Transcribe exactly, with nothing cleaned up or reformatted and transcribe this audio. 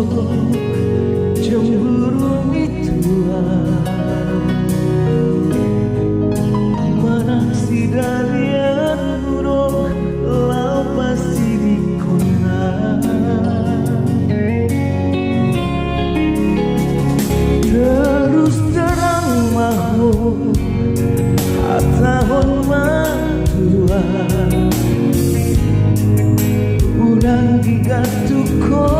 Cemburu ni Tuhan, manang sidalianmu do laho pasidingkonna. Terus terang ma ho, hatahon ma Tuhan, unang digantung ho.